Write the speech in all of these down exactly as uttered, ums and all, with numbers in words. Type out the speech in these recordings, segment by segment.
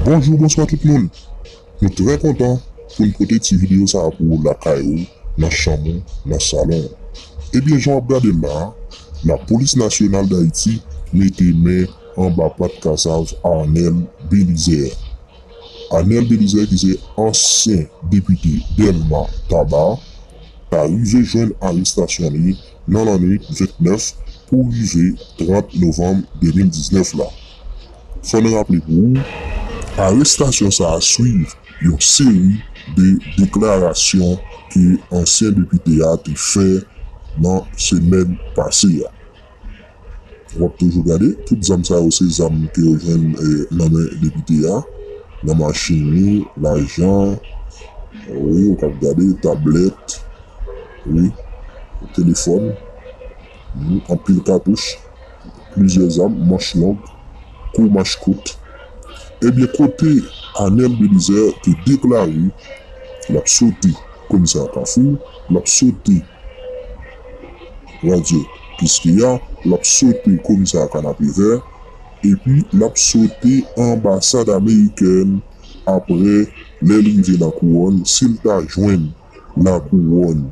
Bonjou, bonswa tout moun. Nou trè kontan pou n pote ti videyo sa a pou ou lakay ou, nan chanm ou, nan salon w. Ebyen, jan w ap gade l la a, Lapolis Nasyonal d Ayiti mete men anba pat kasav Arnel Belizaire. Arnel Belizaire, ki se ansyen depite Dèlma Taba, ta rive jwenn arestasyon li nan lannwit vennèf pou rive trant novanm de mil diznèf la. Fò n raple pou ou, arestasyon sa a swiv yon seri de deklarasyon ke ansyen depite a te fè nan semèn pase a. W ap toujou gade, tout zam sa yo se zam ke yo jwenn, eh, nan men depite a, nan machin li, lajan, wi, ou k ap gade, tablèt, wi, telefòn, hmm, anpil katouch, plizyè zam, manch long, kou mach kout. Ebyen, kote Arnel Belizaire te deklare l ap sote komisè Kafou, l ap sote radyo Kiskeya, l ap sote komisè Kanapevè, epi l ap sote anbasad amerikèn apre lè l rive Lakouwòn, si l ta jwenn Lakouwòn,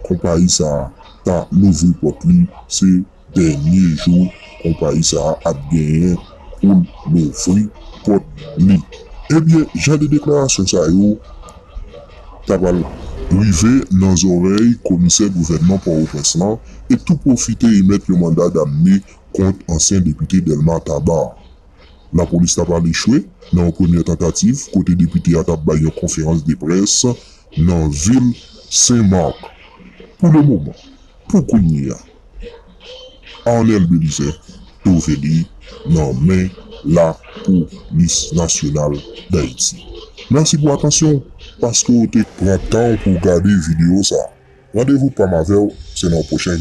konpayi sa a ta louvri pòt li, se dènye jou konpayi sa a ap genyen pou l louvri pòt li. Ebyen, jan de deklarasyon sa yo ta pral rive nan zòrèy komisè gouvènman Pòtoprens lan e tou pwofite emèt yon manda damne kont ansyen depite Dèlma Taba. Lapolis ta pral echwe nan yon premyè tantativ kote depite a t ap bay yon konferans de près nan vil Sen Mak. Pou le moman, pou kounye a, Arnel Belizaire twouve li nan men Lapolis Nasyonal d Ayiti. Mèsi pou atansyon w, paske w te pran tan w pou w gade videyo sa a. Randevou pa m avè w, se nan yon pwochen videyo.